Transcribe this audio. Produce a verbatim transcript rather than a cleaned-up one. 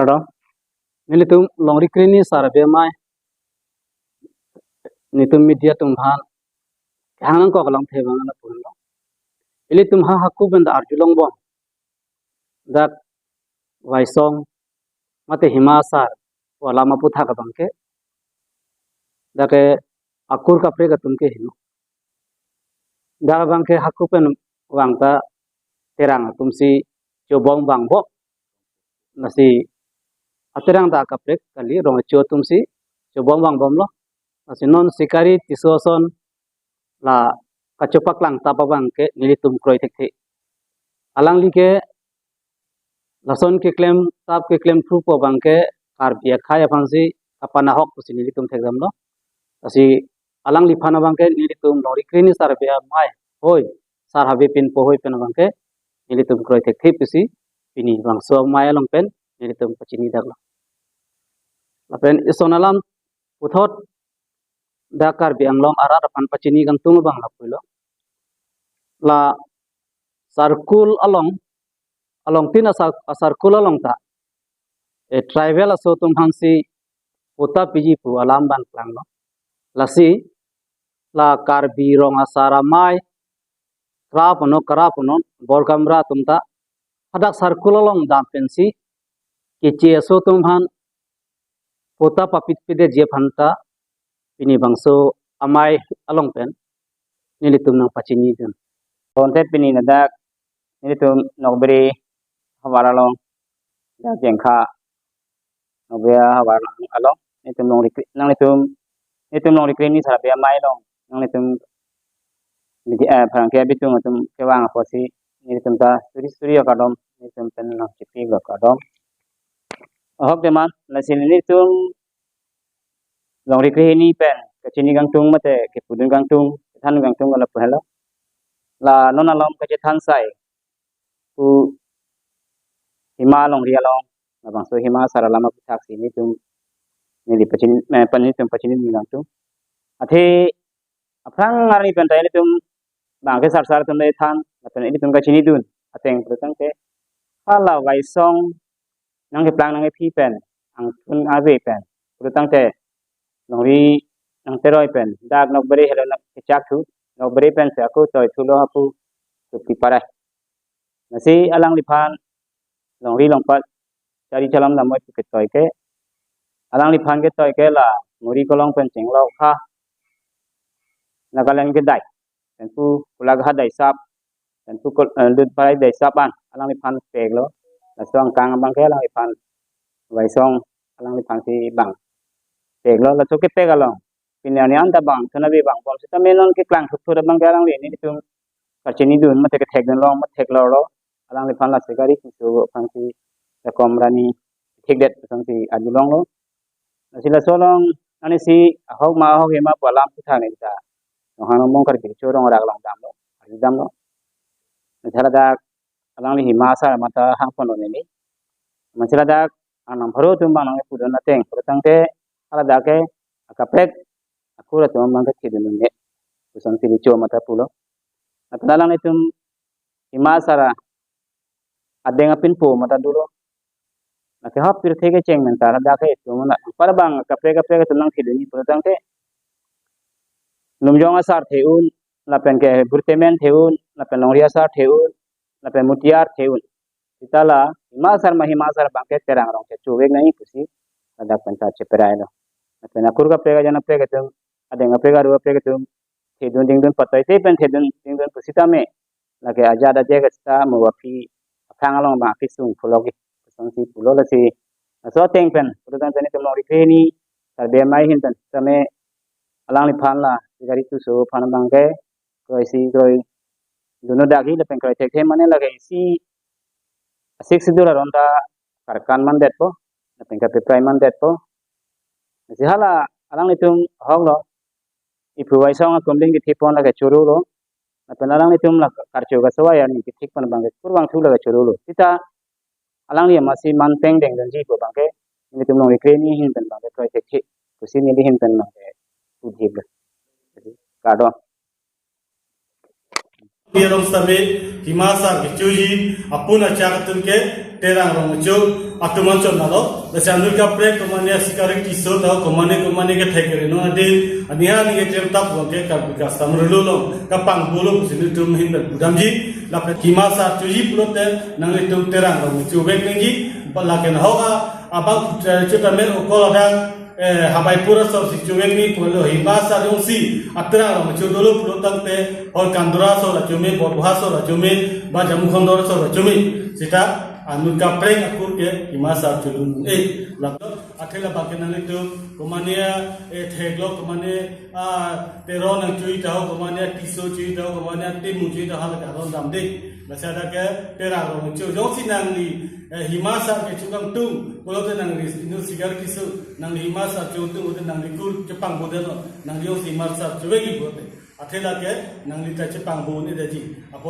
Kardom. Nelitum Longri Krehini Sarbei Amei, nelitum media atum aphan kehang nangkok alamthe abang lapu henlo. Ilitum ha hako pen ta arjulongbom, dak Vaisong mate Hima Asar pu alam aputhak abang ke, dak ke akur kaprek atum ke heno. Dak abang ke hako pen vang ta terang atum si chobom vangbom. Lasi aterang ta kaprek kali, rong acho atum si chobom vangbomlo. Lasi non Sikari Tisso ason la kachopaklang tap abang ke nelitum kroi thekthe. Alangli ke lason keklem tap keklem phru pu abang ke Karbi akhei aphan si kapanahok pusi nelitum thekdamlo. Lasi alangliphan abang ke nelitum Longri Krehini Sarbei Amei, hoi, sar habe pinpo hoi pen abang ke nelitum kroi thekthe pusi pini bangso amei along pen nelitum pachini daklo. Lapen ison alam puthot dak Karbi Anglong arat aphan pachini kangtung abang lapulo. La circle along, along tin asar, circle along ta, eh, tribal aso atum aphan si patta piji pu alam abang klanglo. Lasi la Karbi Rong Asar Amei, kra punon, kra punon, Borkamra atum ta hadak circle along dam pensi Keche aso atum aphan patta papit pidetji aphan ta pini bangso amei along pen nelitum nangpachinidun. Bonta pini ladak nelitum Nokberi havar along, dak Jengkha Nokberi havar along nelitum Longri Kre-, nanglitum, nelitum Longri Krehini Sarbei Amei along nanglitum bidi, eh, pherangke abitung atum kevang apotsi nelitum ta suri suri akardom nelitum pen nangchipilo, kardom. Ahok dei ma, lasi nelitum Longri Krehini pen kachini kangtung mate kepudun kangtung, kethan kangtung ke lapu henlo. La non alom kachethan sai pu Hima Longri along, labangso Hima Asar alam aputhak si nelitum, neli pachini, eh, pan nelitum pachinidun kangtung. Athe aphrang arni pen ta nelitum bang ke sarsar atum le than, lapen nelitum kachinidun ateng pulotangte hala Vaisong nangkeplang nangkephi pen, angthun ave pen, pulotangte Longri nangteroi pen dak Nokberi helo nangkechak thu, Nokberi pen se ako toi thulo hapu tupi parai. Lasi alangliphan Longri Longpat chari chalam damoi pu ketoi ke, alangliphan ketoi ke la Muri Kolong pen chenglok ha Nagaland kedai, pen pu Kolaghat daisap, pen pu Kol-, eh, Lutparai daisap an alangliphan peklo. Laso angkang abang ke alangliphan Vaisong alangliphan si bang peklo. Laso kepek along pini arni an ta bang thuna bi bang bom sita menon keklang thukthur abang ke alangli nelitum kachinidun mate kethekdun long mate theklonglo. Alangliphan la Sikari Tisso aphan si Jakom Rani thekdet aphan si arjulonglo. Lasi laso along ani si ahok ma ahok hima pu alam puthak neli ta Nonghang Nongmong Karbi Kecho Rong Arak along damlo, arjudamlo. Lasi haladak alangli Hima Asar mata hangponlo neli. Lasi ladak arnam pharo atum bang nangpudun ateng pulotangte haladak ke akaprek akur atum bang kethedun ne, puson si richo mata pulo. Lapen alanglitum Hima Asar adeng apinpo mata dolo. Lake ha pirthe kecheng pen ta ladak ke itum na para bang kaprek kaprek atum nangthedunji pulotangte Lumjong Asar the-un, lapen ke Burtemen the-un, lapen Longri Asar the-un, lapen Mutiar the-un. Sita la Hima Asar ma Hima Asar abang ke Terang Rong Chechuvek nangji pusi ladak pen ta cheperailo. Lapen akur kaprek ajan kaprek atum, adeng kaprek aru kaprek atum thedun dingdun patoi te pen thedun dingdun pusitame lake ajat ajek sita mo aphi aphang along bang aphi sung phulogi, sung si phulo. Lasi laso ateng pen pulotangte nelitum Longri Krehini Sarbei Amei ahin pen sitame alangliphan la Sikari Tisso aphan abang ke kroisi kroidun-o dak hi lapen kroi thekthe mane lake isi Sixth Schedule aron ta karkan mandetpo, lapen kapeprai mandetpo. Lasi hala alanglitum ahoklo, iphu Vaisong akumding kethipon lake chorolo. Lapen alanglitum la karcho kasowai arni kethikpon abang ke kurvangthu lake chorolo. Sita alangli amatsi man peng dengdunji pu abang ke nelitum Longri Krehini ahin pen abang ke kroi thekthe pusi neli ahin pen abang ke pudhiplo. Kardom. Along sitame Hima Asar kechoji apun achak atum ke Terang Rongmecho atum an chon nalo, lasi anut kaprek komane Sikari Tisso ta komane komane kethek kere non adin, aniha ani keklem tap long ke ka bikas tam rulu long, kapangbo lo pusi nelitum ahin pen pudamji, lapen hima asar choji pulote nanglitum Terang Rongmecho vek nangji, ba lake nahok a, abang putra chota me okol adang, eh, Habaipur asor si chovek ni pulo hima asar jongsi a Terang Rongmecho dolo pulo tangte, hoi Kandura asor acho me, Borboha asor acho me, ba Jamukhondor asor acho me. Seta anut kaprek akur ke hima asar chodun. Eh, lato athe labang ke nanglitum komane, eh, theklok komane, ah, Teron nangchui taho, komane Tisso chui taho, komane Timung chui taho, lake aron damde. Lasi hadak ke Terang Rongmecho jongsi nangli, eh, hima asar kecho kangtung pulote nangli inut Sikari Tisso, nangli hima asar chotung pulote nangli kur chepangbo detnon, nangli jongsi hima asar chovek pulote. Athe lake nangli ta chepangbo un-edetji. Apo